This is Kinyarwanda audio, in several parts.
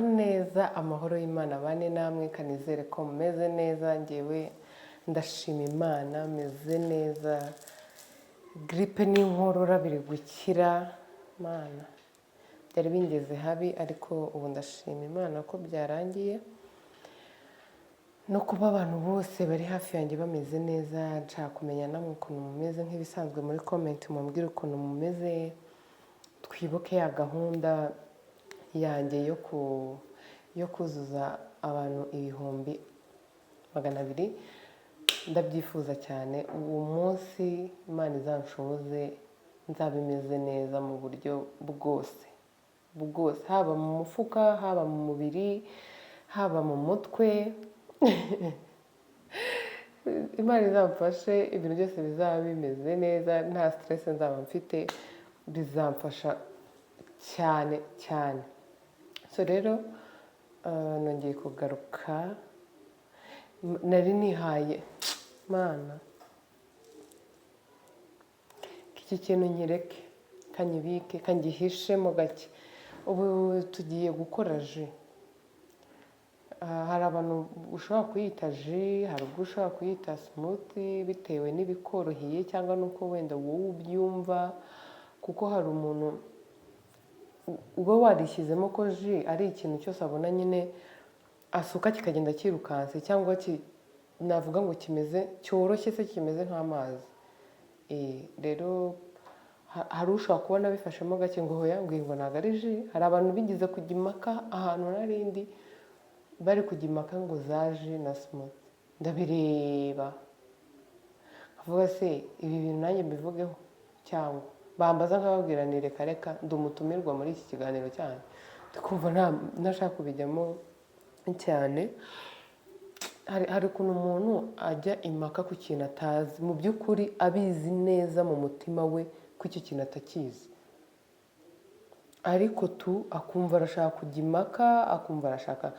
Muraho neza, amahoro y'Imana bane namwe. Kanizere ko mumeze neza. Ngewe ndashima Imana, meze neza. Giripe n'inkorora biri gukira. Mana, byari bingeze habi, ariko ubu ndashima Imana ko byarangiye, no kuba abantu bose bari hafi yanjye bameze neza. Nshaka kumenya namwe ukuntu mumeze. Nk'ibisanzwe, muri comment mumbwire ukuntu mumeze. Twibuke ya gahunda yanjye yo kuzuza abantu 200,000. Ndabyifuza cyane. Uwo munsi Imana izanshoboze nzaba imeze neza mu buryo bwose bwose, haba mu mufuka, haba mu mubiri, haba mu mutwe. Imana izamfashe ibintu byose bizaba bimeze neza, nta stress nzaba mfite. Bizamfasha cyane cyane. So rero nongeye kugaruka. Nari nihaye Mana iki kintu nkireke, kanyibike, kangihishemo gake. Ubu tugiye gukora jus. Hari abantu ushobora kuyita jus, hari ubwo ushobora kuyita smoothie, bitewe n'ibikoroheye cyangwa n'uko wenda wowe ubyumva, kuko hari umuntu uba warishyizemo ko jus ari ikintu cyose abona nyine asuka kikagenda cyirukanse, cyangwa navuga ngo kimeze cyoroshye se, kimeze nk'amazi. Rero hari ushobora kubona bifashemo gake ngo hoya, ngo ntabwo ari jus. Hari abantu bigeze kujya impaka ahantu narindi, bari kujya impaka ngo za jus na smoothie. Ndabireba nkavuga: "Se ibi bintu nanjye mbivugeho?" Cyangwa bambaza nkababwira ni reka reka, ndi umutumirwa muri iki kiganiro cyanyu. Ndikumva ntashaka kubijyamo cyane. Hari ukuntu umuntu ajya impaka ku kintu atazi, mu by'ukuri abizi neza mu mutima we ko icyo kintu atakizi, ariko tu akumva arashaka kujya impaka, akumva arashaka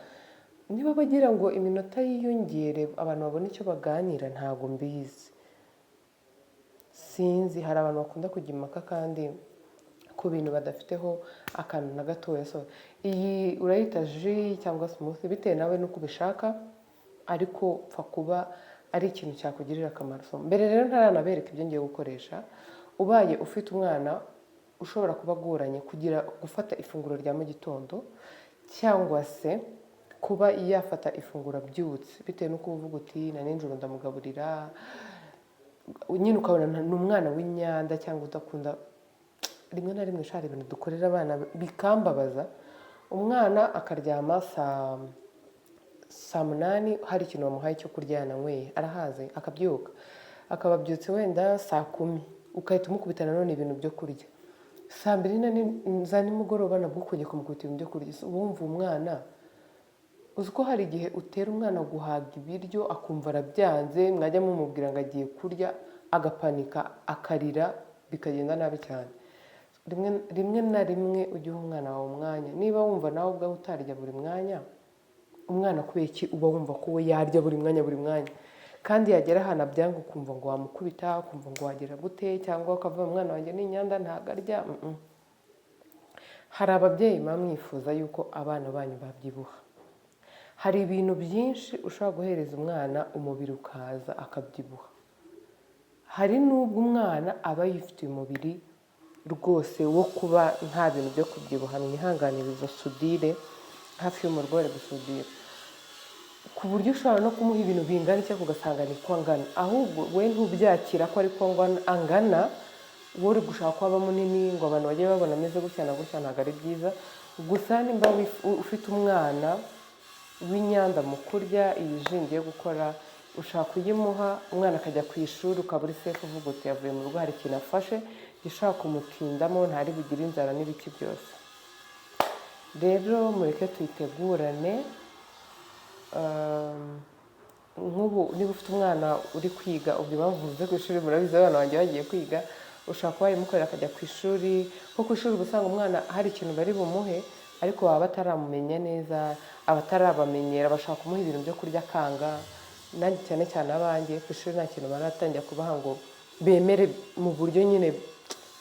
niba bagira ngo iminota yiyongere, abantu babone icyo baganira. Ntabwo mbizi, sinzi. Hari abantu bakunda kujya impaka kandi ku bintu badafiteho akantu na gatoya. So iyi urayita jus cyangwa smoothie bitewe nawe n'uko ubishaka, ariko pfa kuba ari ikintu cyakugirira akamaro. So mbere rero ntaranabereka ibyo ngiye gukoresha, ubaye ufite umwana ushobora kuba agoranye kugira gufata ifunguro rya mu gitondo, cyangwa se kuba yafata ifunguro abyutse, bitewe n'uko uvuga uti na nijoro ndamugaburira nyine, ukabona ni umwana w'inyanda cyangwa udakunda. Rimwe na rimwe hari ibintu dukorera abana bikambabaza. Umwana akaryama saa 8, hari ikintu wamuhaye cyo kurya, yananyweye, arahaze, akabyuka, akaba abyutse wenda saa 10, ugahita umukubita nanone ibintu byo kurya. Saa 2 za nimugoroba nabwo ukongera ukamukubita ibintu byo kurya. So, wumva umwana, uzi ko hari igihe utera umwana guhaga ibiryo akumva arabyanze, mwajya mumubwira ngo agiye kurya agapanika, akarira, bikagenda nabi cyane. Rimwe na rimwe ujye uha umwana wawe umwanya. Niba wumva nawe ubwawe utarya buri mwanya, umwana kubera iki uba wumva ko we yarya buri mwanya buri mwanya? Kandi yagera ahantu abyanga, ukumva ngo wamukubita, ukumva ngo wagira gute, cyangwa ukavuga umwana wanjye ni inyanda, ntabwo arya. Hari ababyeyi muba mwifuza yuko abana banyu babyibuha. Hari ibintu byinshi ushobora guhereza umwana, umubiri ukaza akabyibuha. Hari n'ubwo umwana aba yifitiye umubiri rwose wo kuba nta bintu byo kubyibuha. Mwihanganire izo soudure, hafi y'umurwa bari gusudira, ku buryo ushobora no kumuha ibintu bingana cyangwa ugasanga niko angana, ahubwo we ntubyakira ko ariko angana. Wowe uri gushaka ko aba munini ngo abantu bajye babona ameze gutya na gutya. Ntabwo ari byiza. Gusa nimba ufite umwana w'inyanda mu kurya, iyi jus ngiye gukora ushaka kuyimuha, umwana akajya ku ishuri, ukaba uri safe, uvuga uti yavuye mu rugo hari ikintu afashe gishobora kumutindamo, ntari bugire inzara n'ibiki byose. Rero mureke tuyitegurane. Nk'ubu niba ufite umwana uri kwiga, ubwo impamvu mvuze ku ishuri murabizi, abana banjye bagiye kwiga, ushobora kuba wayimukorera akajya ku ishuri. Nko ku ishuri uba usanga umwana hari ikintu bari bumuhe, ariko baba bataramumenya neza, abatarabamenyera, bashaka kumuha ibintu byo kurya akanga. Nanjye cyane cyane abanjye ku ishuri nta kintu baratangira kubaha ngo bemere mu buryo nyine.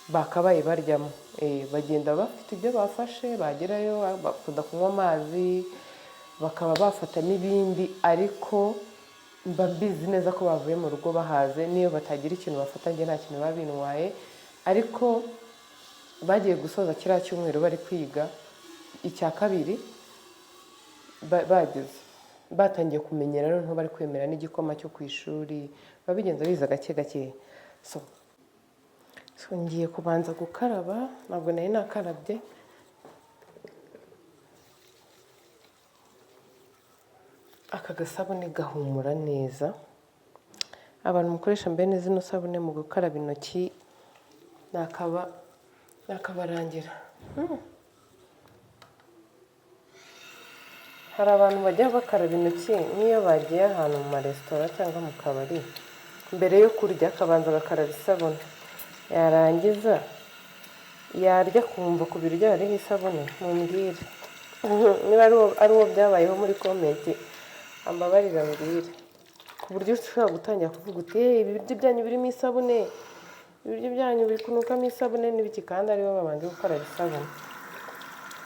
Bakabaye baryamo. Bagenda bafite ibyo bafashe, bagerayo bakunda kunywa amazi, bakaba bafata n'ibindi, ariko mba mbizi neza ko bavuye mu rugo bahaze. N'iyo batagira ikintu bafata, njye nta kintu biba bintwaye. Ariko bagiye gusoza kiriya cyumweru bari kwiga icya kabiri, bageze batangiye kumenyera, noneho bari kwemera n'igikoma cyo ku ishuri, biba bigenda biza gake gake. So ngiye kubanza gukaraba, ntabwo nari nakarabye. Aka gasabune gahumura neza. Abantu mukoresha mbene zino sabune mu gukaraba intoki, nakabarangira. Hari abantu bajya bakaraba intoki nk'iyo bagiye ahantu mu maresitora cyangwa mu kabari, mbere yo kurya akabanza agakaraba isabune, yarangiza yarya akumva ku biryo hariho isabune. Mumbwire niba ari uwo byabayeho muri comment, ambabarira mbwire, ku buryo ushobora gutangira kuvuga uti: "Hey, ibi biryo byanyu birimo isabune, ibiryo byanyu biri kunukamo isabune n'ibiki," kandi aribo babanje gukaraba isabune.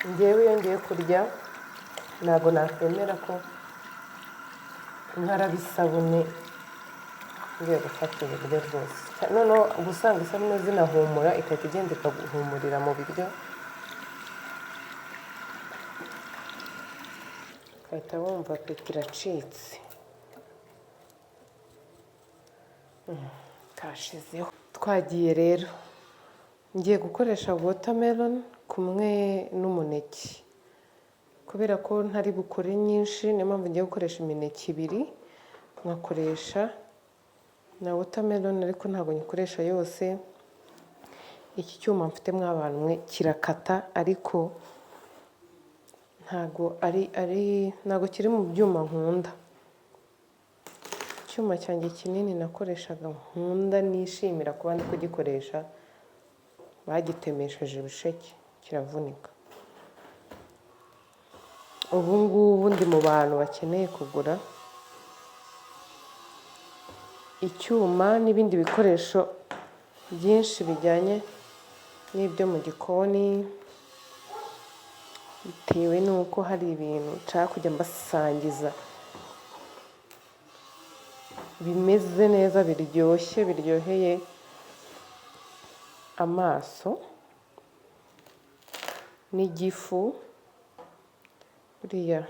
Njyewe iyo ngiye kurya ntabwo nakwemera ko nkaraba isabune ngiye gufata ibiryo rwose. Noneho uba usanga isabune zinahumura, igahita igenda ikaguhumurira mu biryo, ugahita wumva appétit iracitse. Kashizeho. Twagiye rero, ngiye gukoresha watermelon kumwe n'umuneke. Kubera ko ntari bukore nyinshi, niyo mpamvu ngiye gukoresha imineke ibiri, nkakoresha na watermelon, ariko ntabwo nyikoresha yose. Iki cyuma mfite mw'abantu mwe kirakata, ariko ntabwo ari ntabwo kiri mu byuma nkunda. Icyuma cyanjye kinini nakoreshaga nkunda nishimira kuba ndi kugikoresha, bagitemesheje ibisheke kiravunika. Ubu ngubu ndi mu bantu bakeneye kugura icyuma n'ibindi bikoresho byinshi bijyanye n'ibyo mu gikoni, bitewe n'uko hari ibintu nshaka kujya mbasangiza bimeze neza, biryoshye, biryoheye amaso n'igifu. Buriya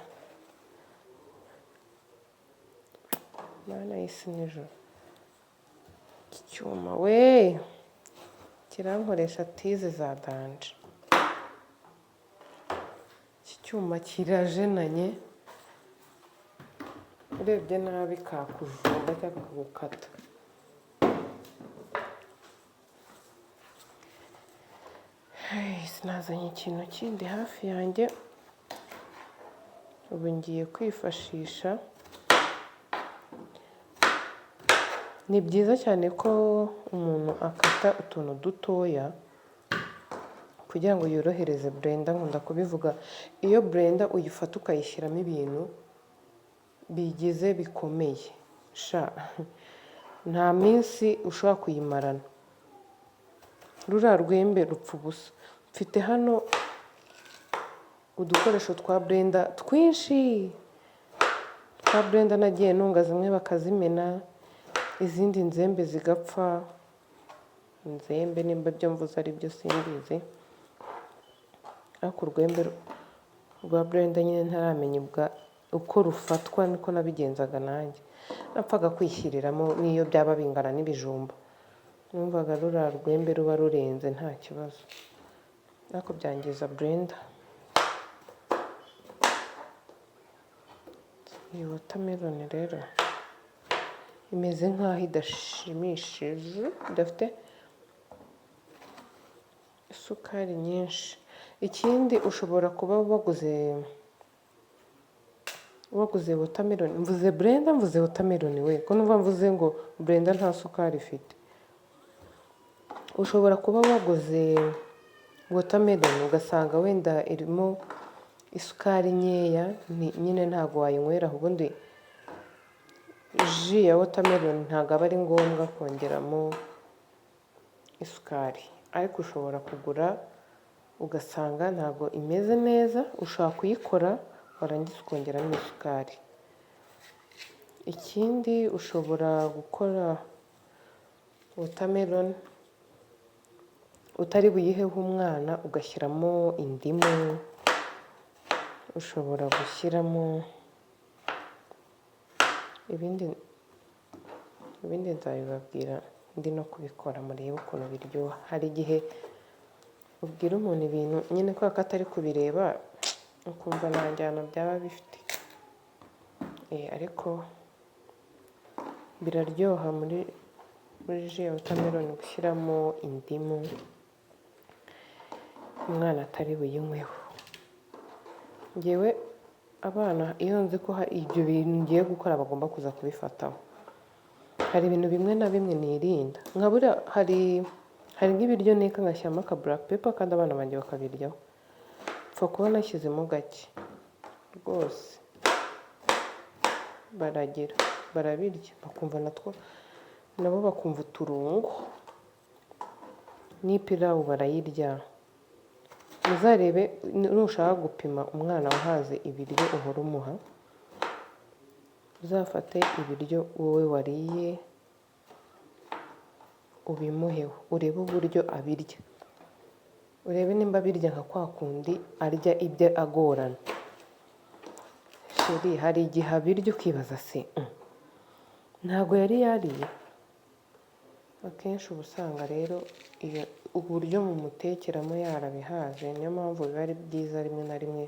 Mana y'isi n'ijuru, iki cyuma we kirankoresha tize za danger. Iki cyuma kirajenanye, urebye nabi kakujomba cyangwa kakagukata. Sinazanye ikintu kindi hafi yanjye, ubu ngiye kwifashisha. Ni byiza cyane ko umuntu akata utuntu dutoya kugira ngo yorohereze blender. Nkunda kubivuga, iyo blender uyifata ukayishyiramo ibintu bigize bikomeye, sha nta minsi ushobora kuyimarana, ruriya rwembe rupfa ubusa. Mfite hano udukoresho twa blender twinshi, twa blender nagiye ntunga, zimwe bakazimena, izindi nzembe zigapfa. Inzembe nimba ibyo mvuze ari byo simbizi, ariko urwembe rwa blender nyine ntaramenya uko rufatwa, niko nabigenzaga nanjye, napfaga kwishyiriramo n'iyo byaba bingana n'ibijumba, numvaga ruriya rwembe ruba rurenze nta kibazo, ariko byangiza blender. Iyi watermelon rero imeze nkaho idashimishije, idafite isukari nyinshi. Ikindi ushobora kuba waguze watermelon, mvuze blender, mvuze watermelon we, ko numva mvuze ngo blender nta sukari ifite. Ushobora kuba waguze watermelon ugasanga wenda irimo isukari nkeya, nyine ntabwo wayinywera. Ubundi jus ya watermelon ntabwo aba ari ngombwa kongeramo isukari, Ariko ushobora kugura ugasanga ntabwo imeze neza, ushobora kuyikora warangiza ukongeramo isukari. Ikindi ushobora gukora watermelon utari buyiheho umwana, ugashyiramo indimu, ushobora gushyiramo ibindi, ibindi nzabibabwira ndi no kubikora murebe ukuntu biryoha. Hari igihe ubwira umuntu ibintu nyine kubera ko atari kubireba ukumva nta njyana byaba bifite, ariko biraryoha muri jus ya watermelon gushyiramo indimu umwana atari buyinyweho. Njyewe abana iyo nzi ko hari ibyo bintu ngiye gukora bagomba kuza kubifataho, hari ibintu bimwe na bimwe nirinda. Nka buriya hari nk'ibiryo nteka ngashyiramo aka black pepper kandi abana banjye bakabiryaho, mpfa kuba nashyizemo gake rwose baragira barabirya bakumva natwo nabo bakumva uturungo. N'ipirawu barayirya. Uzarebe nushaka gupima umwana wahaze ibiryo uhora umuha, uzafate ibiryo wowe wariye ubimuheho, urebe uburyo abirya, urebe nimba abirya nka kwa kundi arya ibyo agorana. Chérie, hari igihe abirya ukibaza se ntabwo yari yariye? Akenshi uba usanga rero iyo uburyo mumutekeramo yarabihaze, niyo mpamvu biba ari byiza rimwe na rimwe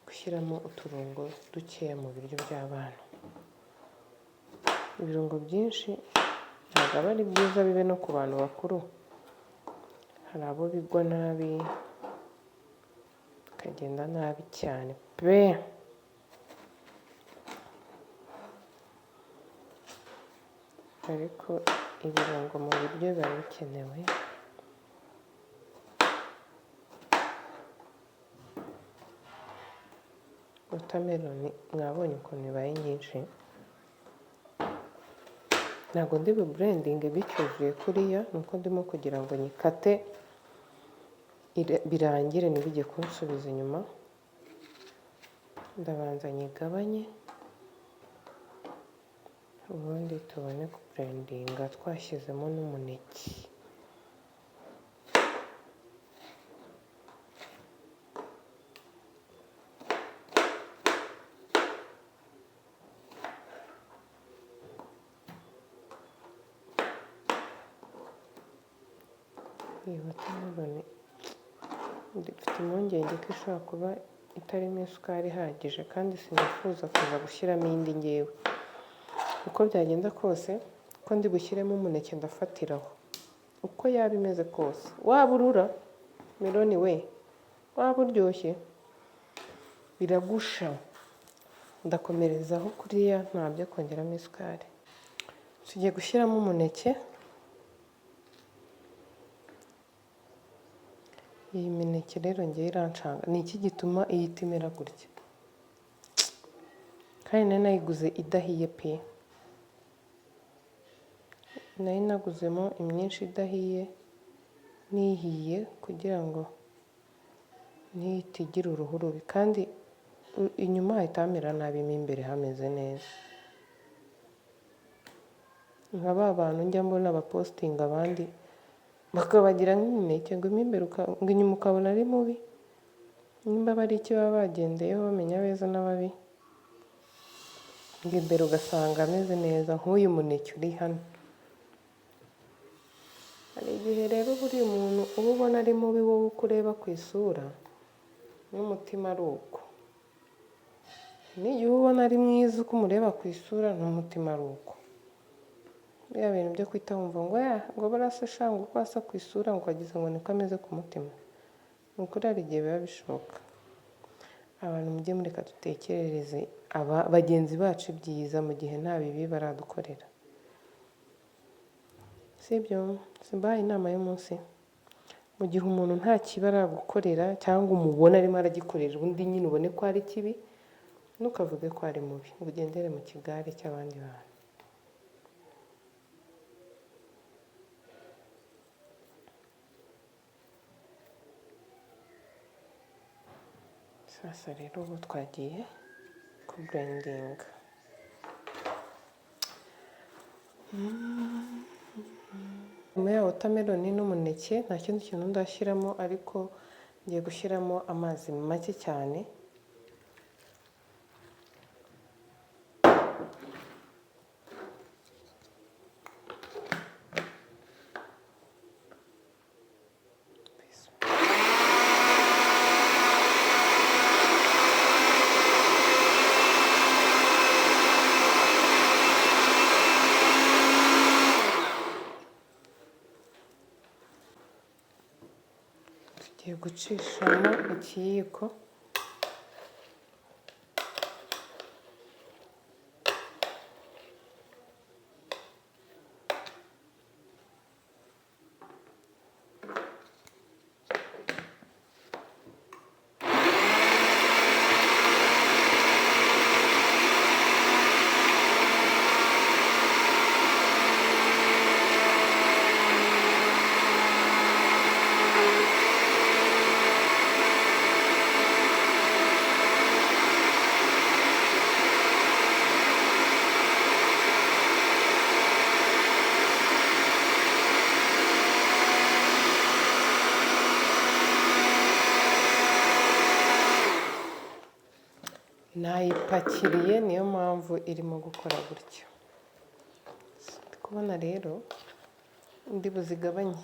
gushyiramo uturungo dukeya mu biryo by'abana. Ibirungo byinshi ntabwo aba ari byiza, bibe no ku bantu bakuru, hari abo bigwa nabi bikagenda nabi cyane pe! Ariko ibirungo mu biryo biba bikenewe. Watermelon mwabonye ukuntu ibaye nyinshi, ntabwo ndi buburendinge bicyuzuye kuriya, ni uko ndimo kugira ngo nyikate birangire ntibijye kunsubiza inyuma. Ndabanza nyigabanye ubundi tubone kuburendinga twashyizemo n'umuneke. Iyi watermelon mfite impungenge ko ishobora kuba itarimo isukari ihagije, kandi sinifuza kuza gushyiramo indi ngewe. Uko byagenda kose, ko ndi bushyiremo umuneke ndafatiraho, uko yaba imeze kose, waba urura meloni we, waba uryoshye, biragusha. Ndakomerezaho kuriya, ntabyo kongeramo isukari. Tugiye gushyiramo umuneke. Iyi mineke rero ngewe irancanga, ni iki gituma ihita imera gutya? Kandi nari nayiguze idahiye pe, nari naguzemo imyinshi idahiye n'ihiye kugira ngo ntihite igira uruhu rubi, kandi inyuma hahita hamera nabi, mo imbere hameze neza. Nka ba bantu njya mbona bapositinga abandi bakabagira nk'imineke ngo mo imbere ngo inyuma ukabona ari mubi, nimba bari icyo baba bagendeyeho bamenya abeza n'ababi, ngo imbere ugasanga ameze neza nk'uyu muneke uri hano. Hari igihe rero buriya umuntu uba ubona ari mubi wowe uko ureba ku isura n'umutima ari uko, n'igihe ubona ari mwiza uko umureba ku isura n'umutima ari uko. Biriya bintu byo kwita wumva ngo ya ngo buriya se sha ngo uko asa ku isura ngo wagize ngo niko ameze ku mutima, ni ukuri hari igihe biba bishoboka. Abantu mujye mureka dutekerereze bagenzi bacu ibyiza mu gihe nta bibi baradukorera, sibyo? Simbahaye inama y'umunsi. Mu gihe umuntu nta kibi aragukorera cyangwa umubona arimo aragikorera undi nyine ubone ko ari kibi, ntukavuge ko ari mubi, ngo ugendere mu kigare cy'abandi bantu. Sasa rero ubu twagiye kuburendinga. Nyuma ya watermelon n'umuneke, nta kindi kintu ndashyiramo, ariko ngiye gushyiramo amazi make cyane. Tugiye gucishamo ikiyiko. Nayipakiriye, niyo mpamvu irimo gukora gutya. Ndi kubona rero ndi buzigabanye.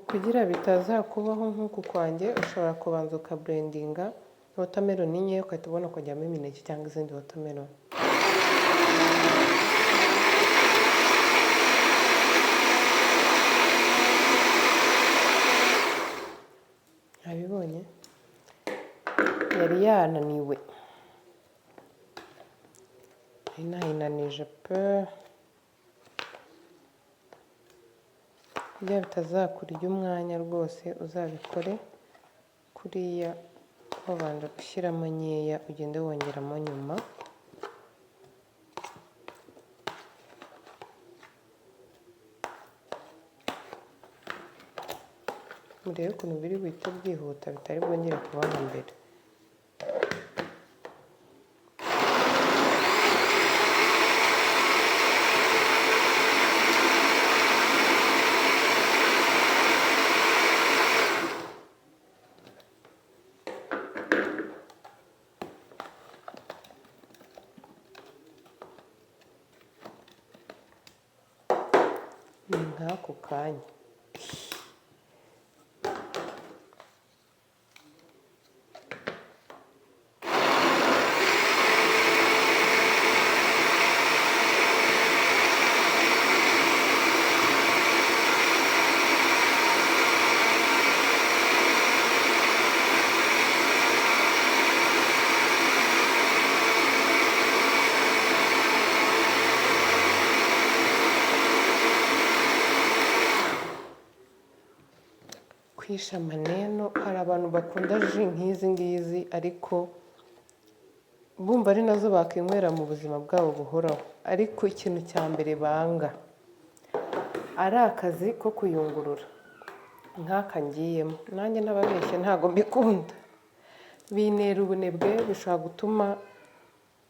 Kugira bitazakubaho nk'uku kwanjye, ushobora kubanza ukaburendinga watermelon nkeya, ugahita ubona kujyamo imineke cyangwa izindi watermelon. Nabibonye yari yananiwe, nari nayinanije pe. Kugira bitazakurya umwanya rwose, uzabikore kuriya, wabanje gushyiramo nkeya, ugende wongeramo nyuma. Murebe ukuntu biri buhite byihuta, bitari bwongere kuba nka mbere. Ni nk'ako kanya. Kwisha maneno, hari abantu bakunda jus nk'izi ngizi, ariko bumva ari nazo bakwinywera mu buzima bwabo buhoraho, ariko ikintu cya mbere banga ari akazi ko kuyungurura nk'aka ngiyemo. Nanjye ntababeshye, ntabwo mbikunda, bintera ubunebwe, bishobora gutuma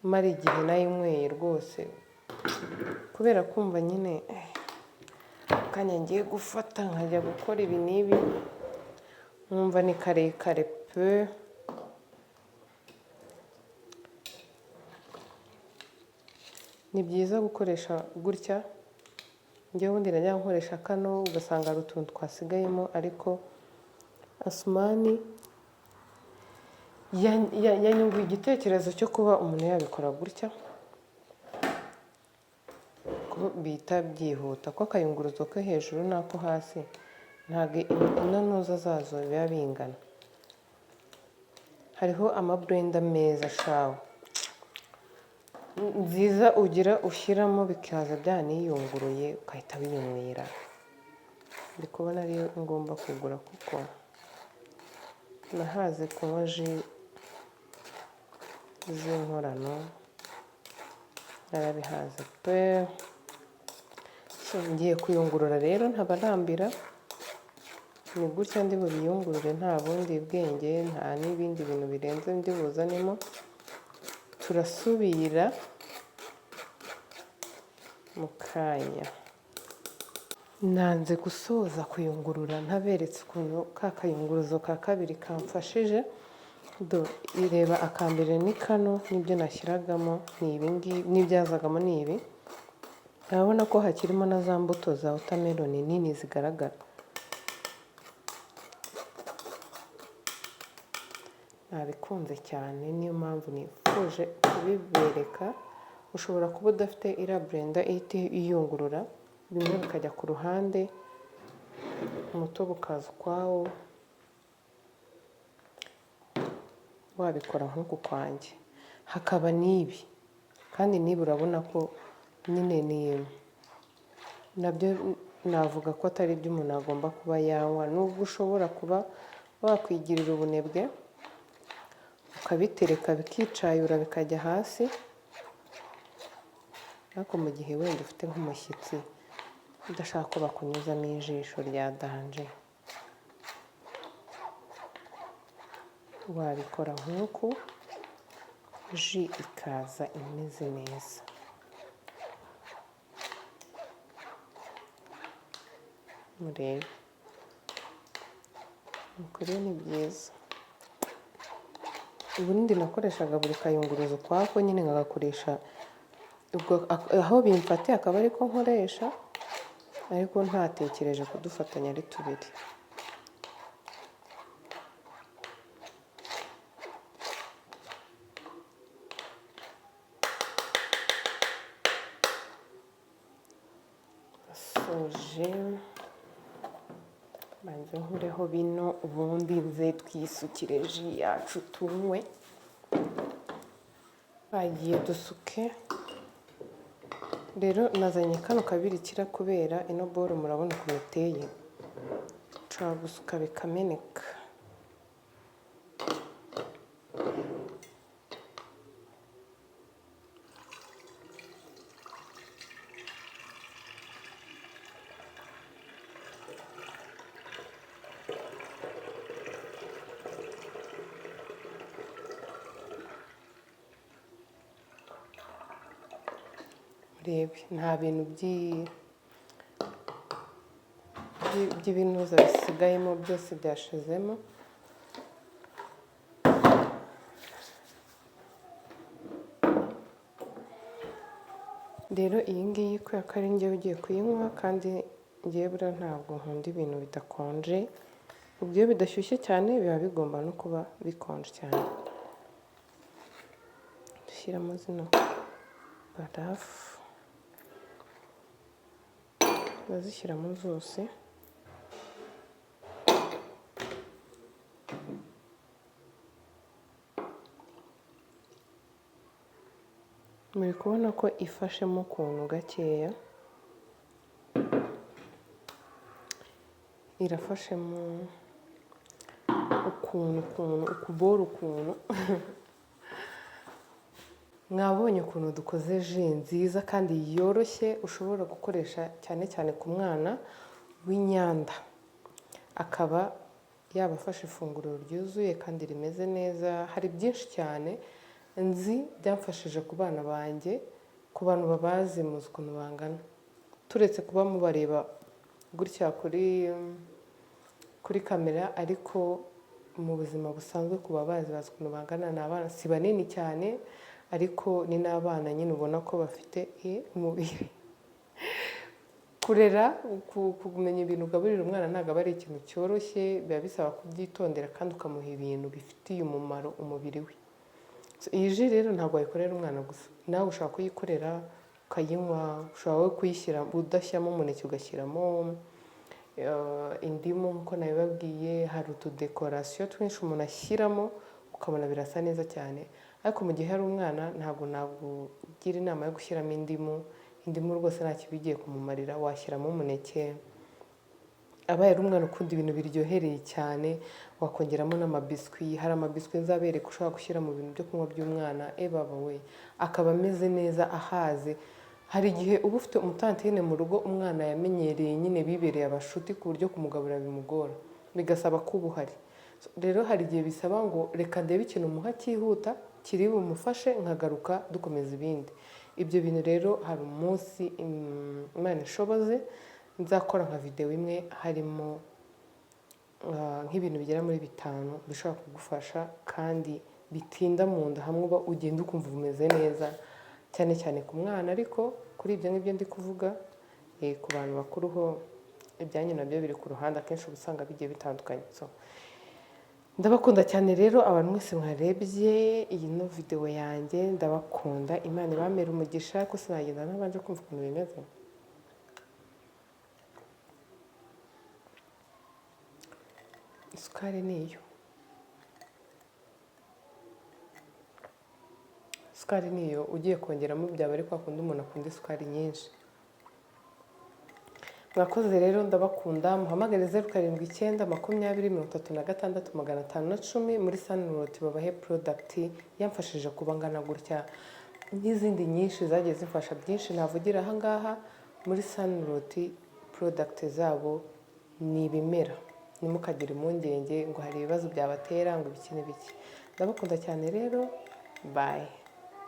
mara igihe nayinyweye rwose, kubera kumva nyine akanya ngiye gufata nkajya gukora ibi n'ibi, nkumva ni karekare pe. Ni byiza gukoresha gutya. Njyewe ubundi najya nkoresha kano, ugasanga hari utuntu twasigayemo, ariko Asumani yanyunguye igitekerezo cyo kuba umuntu yabikora gutya, ko bihita byihuta, ko akayunguruzo ko hejuru n'ako hasi ntabwo intonuza zazo biba bingana. Hariho amaburenda meza shawe nziza, ugira ushyiramo bikaza byaniyunguruye, ugahita wiyunywera. Ndi kubona ariyo ngomba kugura kuko Nahaze kunywa jus z'inkorano, narabihaze pe. So, ngiye kuyungurura rero ntabarambira. Ni gutya ndi bubiyungurure, nta bundi bwenge, nta n'ibindi bintu birenze ndi buzanemo. Turasubira mu kanya. Nanze gusoza kuyungurura ntaberetse ukuntu ka kayunguruzo ka kabiri kamfashije. Do, ireba, akambere ni kano, n'ibyo nashyiragamo ni ibi ngibi, n'ibyazagamo ni ibi. Urabona ko hakirimo na za mbuto za watermelon nini zigaragara. Nabikunze cyane, niyo mpamvu nifuje kubibereka. Ushobora kuba udafite iriya blender ihita iyungurura, bimwe bikajya ku ruhande, umutobe ukaza ukwawo, wabikora nk'uku kwanjye. Hakaba n'ibi kandi, n'ibi urabona ko nyine ni nabyo, navuga ko atari ibyo umuntu agomba kuba yanywa, nubwo ushobora kuba wakwigirira ubunebwe ukabitereka bikicayura bikajya hasi. Ariko mu gihe wenda ufite nk'umushyitsi udashaka ko bakunyuzamo ijisho rya danger, wabikora nk'uku, jus ikaza imeze neza. Murebe, ukuri ni byiza. Ubundi nakoreshaga buri kayunguruzo ukwako nyine, nkagakoresha ubwo aho bimfatiye akaba ariko nkoresha, ariko ntatekereje kudufatanya ari tubiri. Soje, banze nkureho bino, ubundi nze twisukire jus yacu tunywe. Bagiye dusuke rero. Nazanye kano kabirikira kubera ino boro murabona ukuntu iteye, nshobora gusuka bikameneka. Urebe, nta bintu by'ibinuza bisigayemo, byose byashizemo. Rero iyi ngiyi, kubera ko ari njyewe ugiye kuyinywa, kandi ngewe buriya ntabwo nkunda ibintu bidakonje, ubwo iyo bidashyushye cyane biba bigomba no kuba bikonje cyane. Dushyiramo zino barafu, ndazishyiramo zose. Muri kubona ko ifashemo ukuntu gakeya, irafashemo ukuntu ukuntu ukubora ukuntu. Mwabonye ukuntu dukoze jus nziza kandi yoroshye, ushobora gukoresha cyane cyane ku mwana w'inyanda, akaba yaba afashe ifunguro ryuzuye kandi rimeze neza. Hari byinshi cyane nzi byamfashije ku bana banjye, ku bantu babazi muzi ukuntu bangana, turetse kuba mubareba gutya kuri kamera, ariko mu buzima busanzwe ku babazi bazi ukuntu bangana. Ni abana si banini cyane, ariko ni n'abana nyine ubona ko bafite umubiri. Kurera, kumenya ibintu ugaburira umwana ntabwo aba ari ikintu cyoroshye, biba bisaba kubyitondera kandi ukamuha ibintu bifitiye umumaro umubiri we. So, iyi jus rero ntabwo wayikorera umwana gusa, nawe ushobora kuyikorera ukayinywa. Ushobora wowe kuyishyira udashyiramo umuneke, ugashyiramo indimu nk'uko nabibabwiye. Hari utudekorasiyo twinshi umuntu ashyiramo ukabona birasa neza cyane. Ariko mu gihe hari umwana ntabwo nakugira inama yo gushyiramo indimu. Indimu rwose nta kiba igiye kumumarira. Washyiramo umuneke. Abaye ari umwana ukunda ibintu biryohereye cyane, wakongeramo n'amabiswi. Hari amabiswi nzabereka ushobora gushyira mu bintu byo kunywa by'umwana, baba we, akaba ameze neza ahaze. Hari igihe uba ufite umutantine mu rugo umwana yamenyereye nyine, bibereye abashuti, ku buryo kumugaburira bimugora, bigasaba ko uba uhari. Rero hari igihe bisaba ngo reka ndebe ikintu umuha cyihuta kiri bumufashe, nkagaruka dukomeza ibindi. Ibyo bintu rero hari umunsi, Imana ishoboze, nzakora nka videwo imwe harimo nk'ibintu bigera muri 5 bishobora kugufasha kandi bitinda mu nda, hamwe uba ugenda ukumva umeze neza, cyane cyane ku mwana. Ariko kuri ibyo ngibyo ndi kuvuga, ku bantu bakuru ho ibyanyu nabyo biri ku ruhande, akenshi uba usanga bigiye bitandukanye. So ndabakunda cyane rero abantu mwese mwarebye iyi no videwo yanjye, ndabakunda. Imana ibamere umugisha, ko sinagenda ntabanje kumva ukuntu bimeze. Isukari ni iyo, isukari ni iyo ugiye kongeramo byaba ari kwa kundi umuntu akunda isukari nyinshi. Mwakoze rero, ndabakunda. Muhamagare 079 20 36 510 muri Sunrot, babahe product yamfashije kuba ngana gutya n'izindi nyinshi zagiye zimfasha byinshi navugira aha ngaha. Muri Sunrot product zabo ni ibimera, ntimukagire impungenge ngo hari ibibazo byabatera ngo ibiki n'ibiki. Ndabakunda cyane rero, bye.